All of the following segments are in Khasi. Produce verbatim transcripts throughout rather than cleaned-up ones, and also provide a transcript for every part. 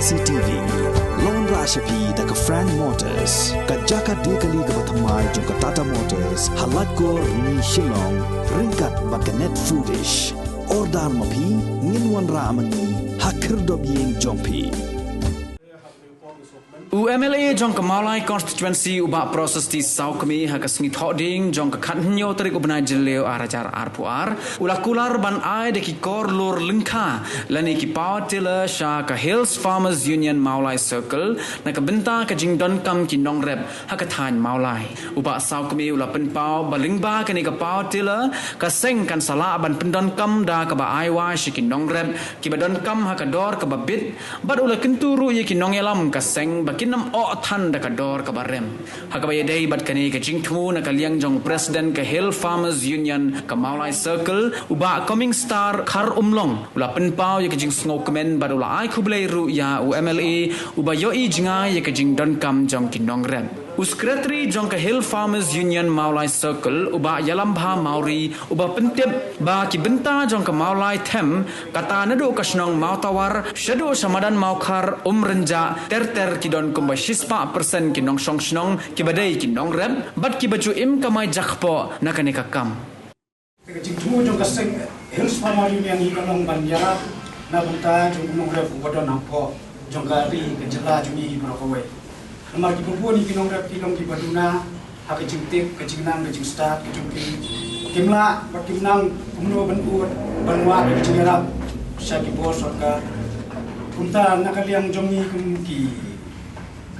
C T V. Long ra sha phi da ka Frank Motors, ka jaka de kali kaba thymmai jong ka Tata Motors, ha Laitkor, Ni Shillong, ryngkat bad ka Net Foodish. Order ma phi, ngin wanrah ma ngi ha khyrdop ïing jong phi. U M L A jong ka Mawlai Constituency, u Bah Prasasti Sawkmie, ha ka sngi Thohdieng jong ka khathynñiew tarik u bnai Jylliew ar hajar arphew ar, u la kular ban ai da ki kor lur lyngkha lane ki power tiller sha ka Hills Farmers Union Mawlai Circle na ka bynta ka jingdonkam ki nongrep ha ka thaiñ Mawlai. U Bah Sawkmie u la pynpaw ba lyngba kane ka power tiller, ka seng kan sa lah ban pyndonkam da kaba ai wai sha ki nongrep kiba donkam ha ka dor kaba bit, bad u la kyntu ruh ïa ki nongïalam ka seng ba kin ym oh than da ka dor kaba rem. Ha kaba ïadei bad kane ka jingthmu, na ka liang jong u President ka Hill Farmers Union ka Mawlai Circle, u Bah Coming Star Kharumlong, u la pynpaw ïa ka jingsngewkmen bad u la ai khublei ruh ïa u M L A uba ïohi jngai ïa ka jingdonkam jong ki nongrep. U Secretary jong ka Hill Farmers Union Mawlai Circle, u Bah Ïalambha Mawrie, uba pyntip ba ki bynta jong ka Mawlai them, kata naduh ka shnong Mawtawar shaduh sha madan Mawkhar, Umrynjah, ter ter, ki don kumba shispah persen ki nongshong shnong kiba dei ki nongrep bad kiba ju im kamai jakpoh na kane ka kam. Ka jingthmu jong ka seng Hills Farmers Union hi ka long ban ïarap na bynta jong u nongrep uba don hapoh jong ka ri ka jylla jong ngi baroh kawei. Namar kiba bun ki nongrep ki long kiba duna ha ka jingtip, ka jingnang, ka jingstad ka jong ki. Kim lah bad kim nang kumno ban ud ban wad ka jingïarap sha ki bor sorkar. Kumta na ka liang jong ngi kum ki,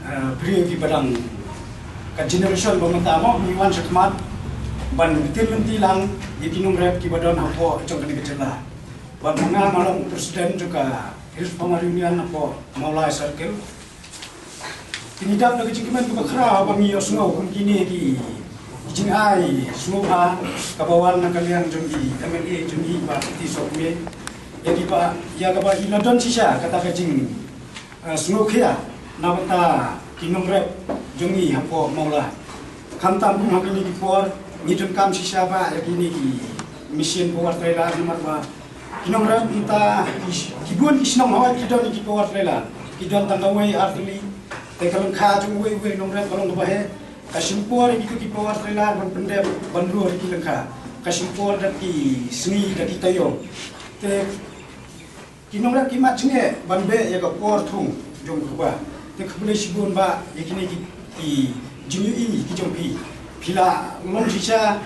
eh, briew kiba dang ka generation ba mynta mo, ngi wan shakhmat ban ktien lynti lang ïa ki nongrep kiba don hapoh jong kane ka jylla. Bad ma nga ma long u president jong ka Hills Farmers Union hapoh Mawlai Circle. Ngi dap da ka jingkmen kaba khraw ba ngi ïohsngew kum kine ki jingai sngewbha kaba wan na ka liang jong i M L A jong i Bah P T Sawkmie. Ïa kiba, ïa kaba i la don shisha kata ka jing, eh, sngewkhia na bynta ki nongrep jong i hapoh Mawlai. Khamtam kum ha kine ki por ngi donkam shisha ba ïa kine ki machine power tiller namar ba ki nongrep mynta ki, ki bun ki shnong hawai ki don ki power tiller. Ki don tang kawei ar tylli. Te ka lyngkha jong uwei uwei nongrep ka long kaba heh. Ka shim por ïa kito ki power tiller ban pyndep ban rur ïa ki lyngkha. Ka shim por da ki sngi da ki taïew. Te ki nongrep ki mad jingeh ban beh ïa ka por thung jong ka kba. Te khublei shibun bah ïa kine ki, ki jingïohi ki jong phi. Phi la long shisha,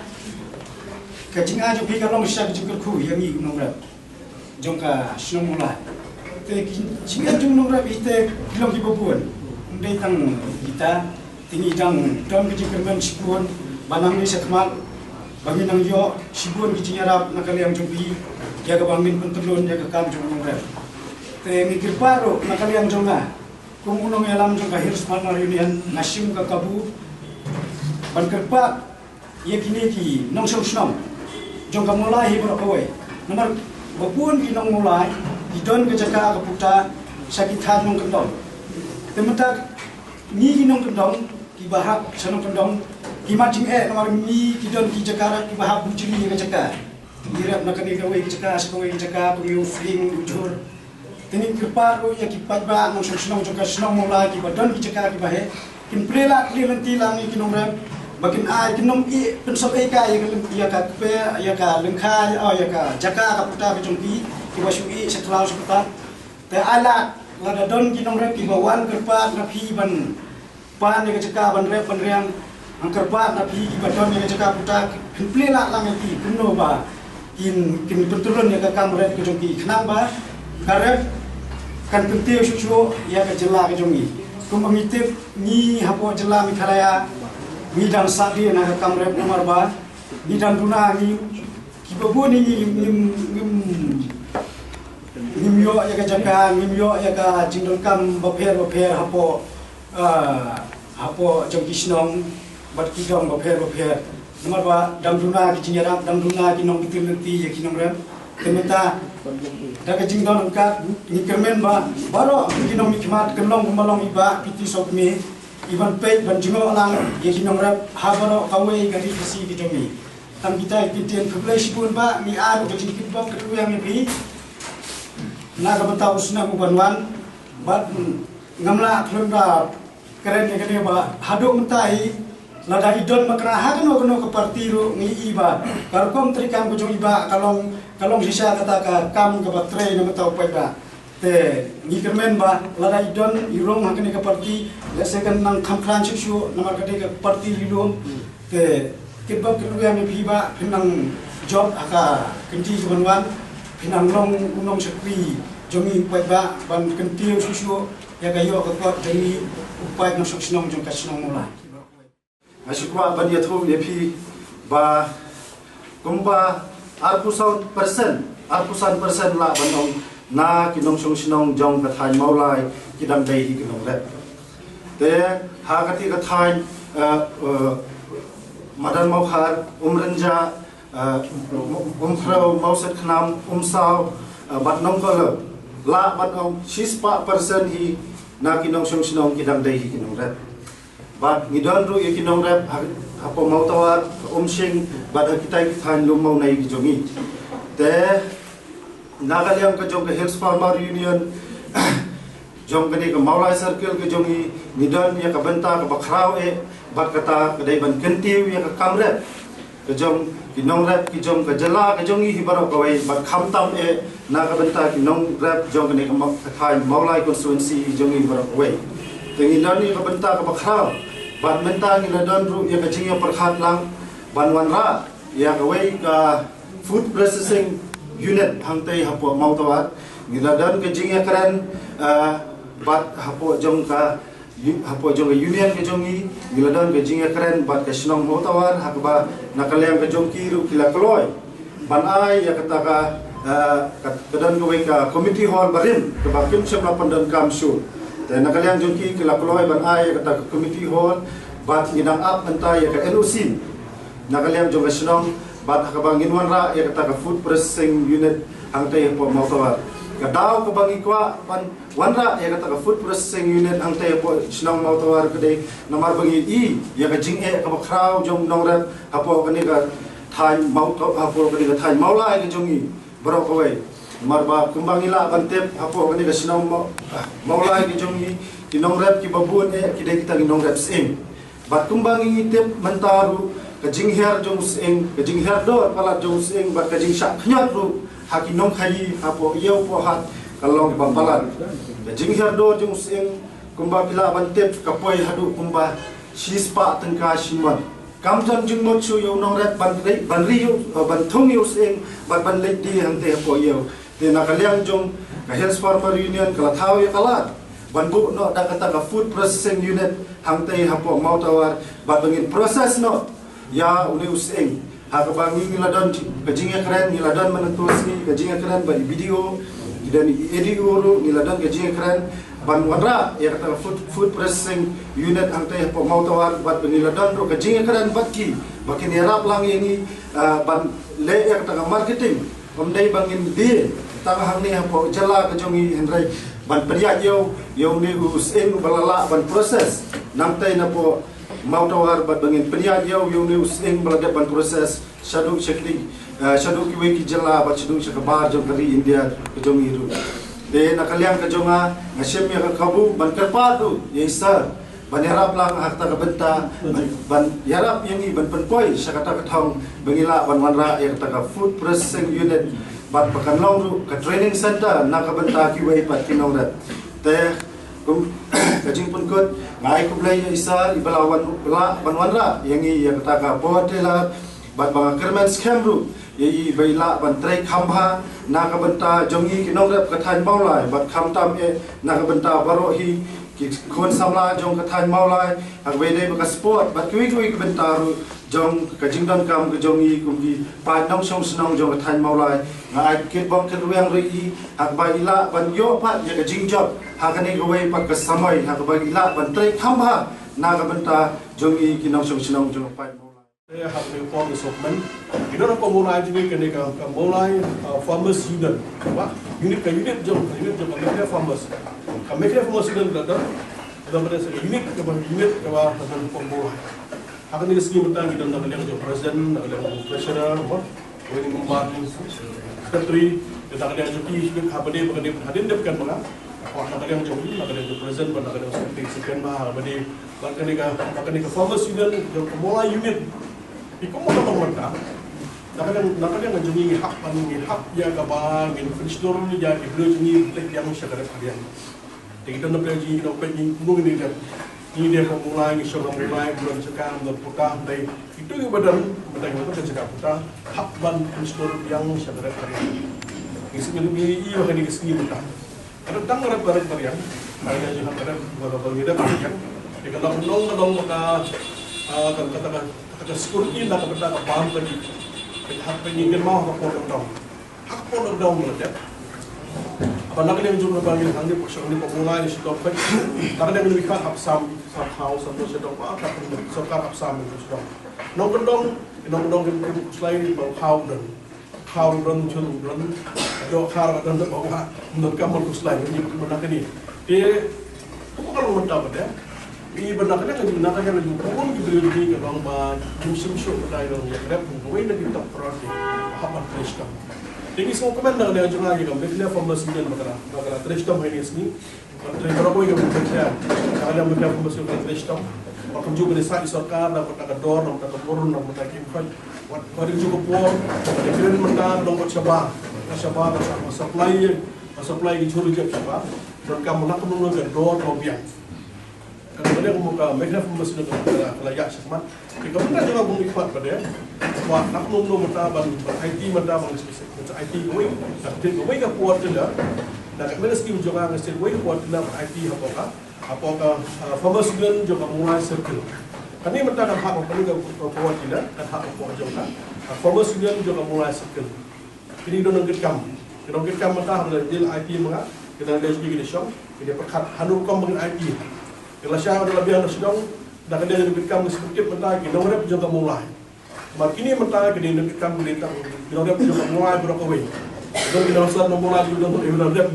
ka jingai jong phi ka long shisha ka jingkyrkhu ïa ngi ki nongrep jong ka shnong Mawlai. Te ki jingeh jong u nongrep hi te ki long kiba bun. Ym dei tang kita, te ngi dang don ka jingkyrmen shibun ba nangne shakhmat ba ngin nang ïoh shibun ki jingïarap na ka liang jong phi ïa kaba ngin pyntylun ïa ka kam jong u nongrep. Te ngi kyrpad ruh na ka liang jong nga kum u nongïalam jong ka Hills Farmers Union, nga shim ka kabu ban kyrpad ïa kine ki nongshong shnong jong ka Mawlai hi baroh kawei. Namar ba bun ki nong Mawlai ki don ka jaka ka puta sha ki thaiñ nongkyndong. Te mynta ngi ki nongkyndong kiba hap sha nongkyndong ki mad jingeh namar ngi ki don ki jaka rep kiba hap bujli ïa ka jaka. Ngi rep na kane kawei ka jaka sha kawei ka jaka, kumne u fling u jhur. Te ngi kyrpad ruh ïa ki paidbah nongshong shnong jong ka shnong Mawlai kiba don ki jaka kiba heh, kin plie lad plie lynti lang ïa ki nongrep ba kin ai, kin nym ïeh pynsol ei kai ïa ka lyng-, ïa ka kper, ïa ka lyngkha, ïa, oh, ïa ka jaka ka puta ka jong ki kiba shu ïeh sha khlaw sha kata. Te ai lad lada don ki nongrep kiba wan kyrpad na phi ban pan ïa ka jaka ban rep ban riang, ngan kyrpad na phi kiba don ïa ka jaka puta, kin plie lad lang ïa ki kumno ba kin, kin pyntylun ïa ka kam rep ka jong ki, khnang ba ka rep kan kyntiew shuh shuh ïa ka jylla ka jong ngi. Kumba ngi tip, ngi hapoh jylla Meghalaya ngi dang sahdien ha ka kam rep namar ba ngi dang duna, ngi kiba bun ngi ngim, ngim, ngim ïoh ïa ka jaka, ngim ïoh ïa ka jingdonkam bapher bapher hapoh, ah, hapoh jong ki shnong bad ki dong bapher bapher. Namar ba dang duna ki jingïarap, dang duna ki nongkitien lynti ïa ki nongrep. Te mynta da ka jingdon ryngkat ngi kyrmen ba baroh ki nongmihkhmat kan long kumba long i Bah P T Sawkmie, i ban peit ban jngoh lang ïa ki nongrep ha baroh kawei ka ri Khasi ka jong ngi. Tang kita ki ktien, khublei shibun bah, ngi ai ka jingkitbok kyrwiang ïa phi na ka bynta u snem u ban wan. Bad ngam lah khlem da kren ïa kane ba haduh mynta hi, lada i don makna ha kano kano ka parti ruh ngi i ba ka rukom treikam ka jong i ba ka long, ka long shisha kata ka kam kaba trei na mynta u paidbah. Te ngi kyrmen ba lada i don i rung ha kane ka parti, lehse kan nang kham khlaiñ shuh shuh namar ka dei ka parti ri lum. Te kitbok kitrwiang ïa phi ba phin nang jop ha ka kynti ka ban wan, phin nang long u nongshakri jong i u paidbah ban kyntiew shuh shuh ïa ka ïoh ka kot jong i u paid nongshong shnong jong ka shnong Mawlai. Nga shu kwah ban ïathuh ïa phi ba kumba arphew san percent, arphew san percent lah ban ong na ki nongshong shnong jong ka thaiñ Mawlai ki dang dei hi ki nongrep. Te ha kati ka thaiñ, eh, eh, Madan Mawkhar, Umrynjah, eh, Umkhrew, Mawset Khnam, Umsaw, eh, bad Nongkohlew, lah ban ong shispah percent hi na ki nongshong shnong ki dang dei hi ki nongrep. Bad ngi don ruh ïa ki nongrep ha, hapoh Mawtawar, Umshing, bad ha kitai ki thaiñ lum Mawnei ki jong ngi. Te na ka liang ka jong ka Hills Farmer Union jong kane ka Mawlai Circle ka jong ngi, ngi don ïa ka bynta kaba khraw eh, bad kata ka dei ban kyntiew ïa ka kam rep ka jong ki nongrep ki jong ka jylla ka jong ngi hi baroh kawei, bad khamtam eh na ka bynta ki nongrep jong kane ka ma-, ka thaiñ Mawlai constituency hi jong ngi baroh kawei. Te ngi don ïa ka bynta kaba khraw, bad mynta ngi la don ruh ïa ka jingïapyrkhat lang ban wanrah ïa kawei ka food processing unit hangtei hapoh Mawtawar. Ngi la don ka jingïakren, eh, bad hapoh jong ka u-, hapoh jong ka union ka jong ngi, ngi la don ka jingïakren bad ka shnong Mawtawar, ha kaba na ka liang ka jong ki ruh ki la kloi ban ai ïa kata ka, eh, ka, ka don kawei ka committee hall barim kaba kim shym la pyndonkam shuh. Te na ka liang jong ki ki la kloi ban ai ïa kata ka committee hall, bad ngi dang ap mynta ïa ka N O C na ka liang jong ka shnong, bad ha kaba ngin wanrah ïa kata ka food processing unit hangtei hapoh Mawtawar. Ka daw kaba ngi kwah ban wanrah ïa kata ka food processing unit hangtei hapoh shnong Mawtawar ka dei namar ba ngi i ïa ka jingeh kaba khraw jong u nongrep hapoh kane ka thaiñ Mawtaw-, hapoh kane ka thaiñ Mawlai ka jong ngi baroh kawei. Namar ba kumba ngi lah ban tip, hapoh kane ka shnong Maw-, ah, Mawlai ka jong ngi, ki nongrep kiba bun eh ki dei kita ki nongrep sying. Bad kumba ngi tip mynta ruh, ka jinghiar jong u sying, ka jinghiar dor palat jong u sying bad ka jingshah khñiot ruh ha ki nongkhaïi hapoh ïew poh hat ka long kaba palat. Ka jinghiar dor jong u sying, kumba phi lah ban tip, ka poi haduh kumba shispah tyngka shi mon. Kam don jingmut shuh ïa u nongrep ban ri, ban ri ïa u, eh, ban thung ïa u sying bad ban leit die hangtei hapoh ïew. Te na ka liang jong ka Hills Farmer Union ka la thaw ïa ka lad ban buh noh da kata ka food processing unit hangtei hapoh Mawtawar, bad ba ngin process noh ïa une u sying. Ha kaba ngi, ngi la don ka jingïakren, ngi la don mynta ka sngi ka jingïakren bad i B D O, ngi don i A D O ruh, ngi la don ka jingïakren ban wanrah ïa kata ka food, food processing unit hangtei hapoh Mawtawar, bad ba ngi la don ruh ka jingïakren bad ki ba kin ïarap lang ïa ngi, ah, ban leh ïa kata ka marketing. Ym dei ba ngin die tang hangne hapoh jylla ka jong ngi, hynrei ban pynïaid ïa u, ïa une u sying ba la lah ban process nangtei napoh Mawtawar, bad ba ngin pynïaid ïa u, ïa une u sying ba la dep ban process shaduh sha ki, eh, shaduh kiwei ki jylla bad shaduh sha ka bar jong ka ri India ka jong ngi ruh. Te na ka liang ka jong nga, nga shim ïa ka kabu ban kyrpad ruh ïa i sir ban ïarap lang ha kata ka bynta, ban, ban ïarap ïa ngi ban pynpoi sha kata ka thong ba ngi lah ban wanrah ïa kata ka food processing unit, bad ba kan long ruh ka training center na ka bynta kiwei pat ki nongrep. Te kum ka jingpynkut, nga ai khublei ïa i sir iba la wan, ba la lah ban wanrah ïa ngi ïa kata ka power tiller, bad ba nga kyrmen skhem ruh ïa i ba i lah ban trei kham bha na ka bynta jong ngi ki nongrep ka thaiñ Mawlai, bad khamtam eh na ka bynta baroh hi ki khun samla jong ka thaiñ Mawlai, ha kaba ïadei bad ka sport bad kiwei kiwei ki bynta ruh jong ka jingdonkam ka jong ngi kum ki paid nongshong shnong jong ka thaiñ Mawlai. Nga ai kitbok kitrwiang ruh ïa i ha kaba i lah ban ïoh pat ïa ka jingjop ha kane kawei pat ka samoi, ha kaba i lah ban trei kham bha na ka bynta jong ngi ki nongshong shnong jong ka paid Mawlai. Te ha kane ka por ka sokmen, ngi don hapoh Mawlai jong ngi kane ka, ka Mawlai, uh, Farmers Union. Ba, unit ka unit jong, ka unit jong ka Meghalaya Farmers. Ka Meghalaya Farmers Union ka don, ka don ka unit, ka unit kaba ka don hapoh Mawlai. Ha kane ka sngi mynta ngi don na ka liang jong president, na ka liang jong treasurer, ba, kawei member, secretary, na ka liang jong ki, ha ba dei, ba ka dei, hadien dep kan ba ka Kwah na ka liang jong ngi, na ka liang jong president bad na ka liang jong secretary, secretary ma ha ba dei bad kane ka, bad kane ka farmers union jong ka Mawlai unit. Ki kum ka long mynta. Na ka liang, na ka liang jong ngi, ngi hap ban, ngi hap ïa kaba ngin pynshlur ïa ki briew jong ngi ban leit biang sha ka rep ka riang. Te ki don na pdeng jong ngi ki nongpeit, ngi kumno ngin ïa dep. Ngi dei ha Mawlai, ngi shong ha Mawlai, ym don jaka, ym don puta, hynrei kito kiba don, mynta ki ba don ka jaka puta, hap ban pynshlur biang sha ka rep ka riang. Ngi sngew, ngi ïohi ïa kane ka sngi mynta. Ka dei tang ka rep ka riang, ka dei jong ka rep, ka dei ka rep ka riang. Te ka long, long, long ka, ah, ka, ka, ka, ka, ka security na ka bynta ka bam ka jong ngi. Te hap ban ngi kynmaw ha ka por lockdown. Ha ka por lockdown mynta. Haba na ka liang jong ngi ba ngi hangne, por sha ngi por Mawlai, ngi shu dom peit. Na ka liang ngi kat hap sam, sam khaw, sam to sha dong ba, ka sorkar hap sam ngi sha dong. Nongkyndong, nongkyndong ki, ki khuslai ba khaw don. Khaw don, jhur don, dohkha don, ba wah, nongkam ban khuslai, ngi mynta kane. Te, kumno ka long mynta ba dei? Ngi ba na ka liang, na ka liang, bun ki briew ki ka long ba, kim shym shuh ba dei long, ïa rep, kawei na ki top priority, hap ban trei shitom. Te ngi sngewkmen na ka liang jong nga ïa ka Meghalaya Farmers Union ba ka la, ba ka la trei shitom ha kine ki sngi. Ban trei baroh kawei ka ban trei. Ka la ban trei kumba shu ban trei shitom. Ba kumjuh ban sa i sorkar na ka bynta ka dor, na ka bynta ka bun, na ka bynta ki khoi. Wat, wat kumjuh ka por, ka kren mynta dang wat shabar. Ka shabar, ka sa-, ka supply, ka supply ki jhur jep shabar. Donkam na ka bynta ka dor ka biang. Ka bynta ka Meghalaya Farmers Union ka la, ka la ïa shakhmat. Te ka bynta jong nga ba ngi khot ba dei, wat na kumno kumno mynta ban, ban aiti mynta ban, ban aiti kawei, ka tip kawei ka power tiller, na ka M N S P jong nga nga sdang kawei ka power tiller ban aiti hapoh ka, hapoh ka, ah, Farmers Union jong ka Mawlai Circle. Kane mynta kan hap hapoh kane ka, ka power tiller, kan hap hapoh jong ka, ah, Farmers Union jong ka Mawlai Circle. Kine ki don nongkitkam. Ki nongkitkam mynta haba la dei la aiti ma nga, ki dang dei shuki ki dei shong, ki dei pyrkhat hanu rukom ba ngin aiti. Ki lashai ba la biang na shnong, da ka dei nongkitkam ki shu tip mynta ki nongrep jong ka Mawlai. Namar kine mynta ki dei nongkitkam ki dei tang ki nongrep jong ka Mawlai baroh kawei. Don ki nongsan na Mawlai ki don ki nongrep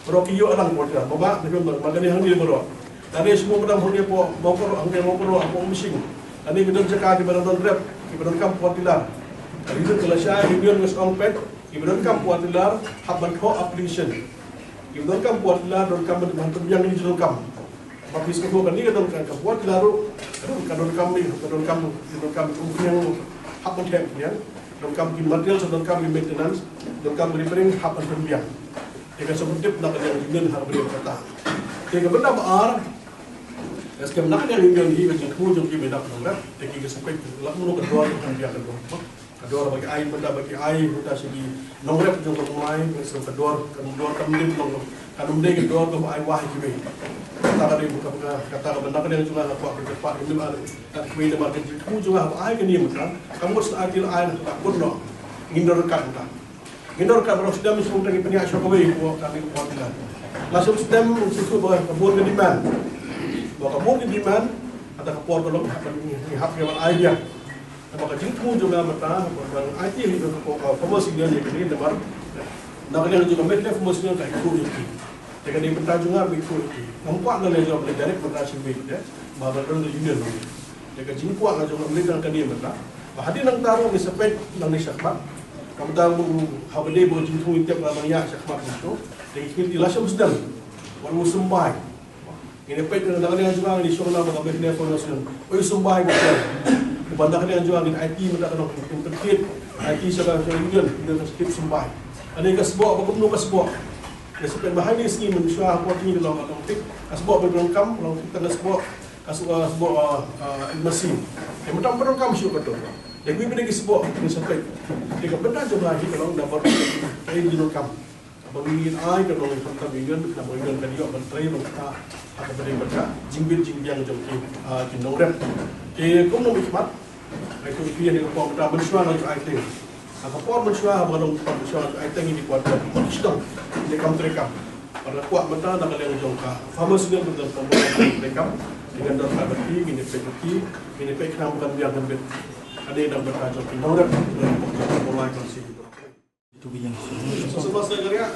baroh ki ïoh lang power tiller. Ba ba, ki don ma kane hangne baroh. Lane shu mo ka dang hangne hapoh Mawkyrwat, hangne Mawkyrwat hapoh Umsning. Lane ki don jaka kiba dang don rep, kiba donkam power tiller. Ka reason ka lashai, reason nga shu ong peit, kiba donkam power tiller hap ban thoh application. Kiba donkam power tiller donkam ban, ban pynbiang ïa ki jingdonkam. Ba phi sngewthuh kane ka donkam power tiller ruh, ka don, ka donkam ne, ka donkam, ka donkam umphniang, hap ban theh umphniang. Donkam ki material, donkam ki maintenance, donkam ki repairing, hap ban pynbiang. Te ka shu tip na ka liang union ha kaba dei kata. Te ka bynta ba ar, ka skem na ka liang union hi ka jingthmu jong ki ba dap nongrep, te ki ka shu peit la kumno ka dor ka pynbiang ka dor. Ka dor ba ki ai mynta, ba ki ai mynta sha ki nongrep jong ka Mawlai, ka shu ka dor, ka dor kam dei long, kam dei ka dor kaba ai wah ïa kiwei. Kata ka dei ka, ka, kata ka bynta ka dei jong nga ka kwah ka pat ka nim ar. Ka kwah namar ka jingthmu jong nga ba ai kane mynta, ka mut sa ai til ai na ka kut noh. Ngin donkam mynta. Ngin donkam baroh sdang shu tang ki pynïaid sha kawei ko ka ni ko ka. La shu sdang shu shu ba ka bun ka demand. Ba ka bun ka demand, kata ka por ka long, ka ngi, ngi hap ngi ban ai biang. Namar ka jingthmu jong nga mynta, ba, ba ai ti hi ko ka Farmers Union ïa kane namar. Na ka liang jong ka Meghalaya Farmers Union ka ikut ïa ki. Te ka dei bynta jong nga ba ikut ïa ki. Ngam kwah na ka liang jong nga ba direct mynta shu wei te. Ba ba don ka union. Te ka jingkwah ka jong nga mynta ka dei mynta. Ba hadien nangta ruh ngi sa peit, nang ngi shakhmat. Ka mynta u ha ba dei ba ka jingthmu ïa tep ba nang ïa shakhmat mynta. Te ngi kynti la shu sdang. Wan u symbai. Ngin ïa peit na ka liang jong nga, ngin ïa shong na ba ka Meghalaya Farmers Union. Oi, symbai ba ka. Ba na ka liang jong nga ngin aiti mynta ka nong, ngin pynkit. Aiti sha ka, sha ka union, union ka sdang symbai. Ane ka sboh, ba kumno ka sboh. Ka sboh ba ha kine ki sngi mynshuwa ha por kine ki long, long thik. Ka sboh ba donkam, long thik tang ka sboh. Ka sboh, ka sboh, ah, ah, machine. Te mynta ba donkam shuh ka dor. Te ngi ba dei ki sboh, ngi sa peit. Te ka bynta jong nga hi ka long da bor. Ka dei jingdonkam. Ba ngi ai ka long khamtam union, khamtam union kan ïoh ban trei ban kata, ha kaba dei ban kata, jingbit jingbiang jong ki, ah, ki nongrep. Te kum nongmihkhmat, ai tu ïa phi ïa ka por mynta mynshuwa nga ju ai tieng. Ha ka por mynshuwa, haba nga long mynshuwa nga ju ai tieng ïa ki kwah, sdang ïa kam trei kam. Bad nga kwah mynta na ka liang jong ka Farmers Union ban trei kam. Te ngan don ka bad ki, ngin ïa peit bad ki, ngin ïa peit khnang ba kan biang kan bit. Kane na ka bynta jong ki nongrep, nongrep jong ka Mawlai Constituency. Sa sma sa ka riak.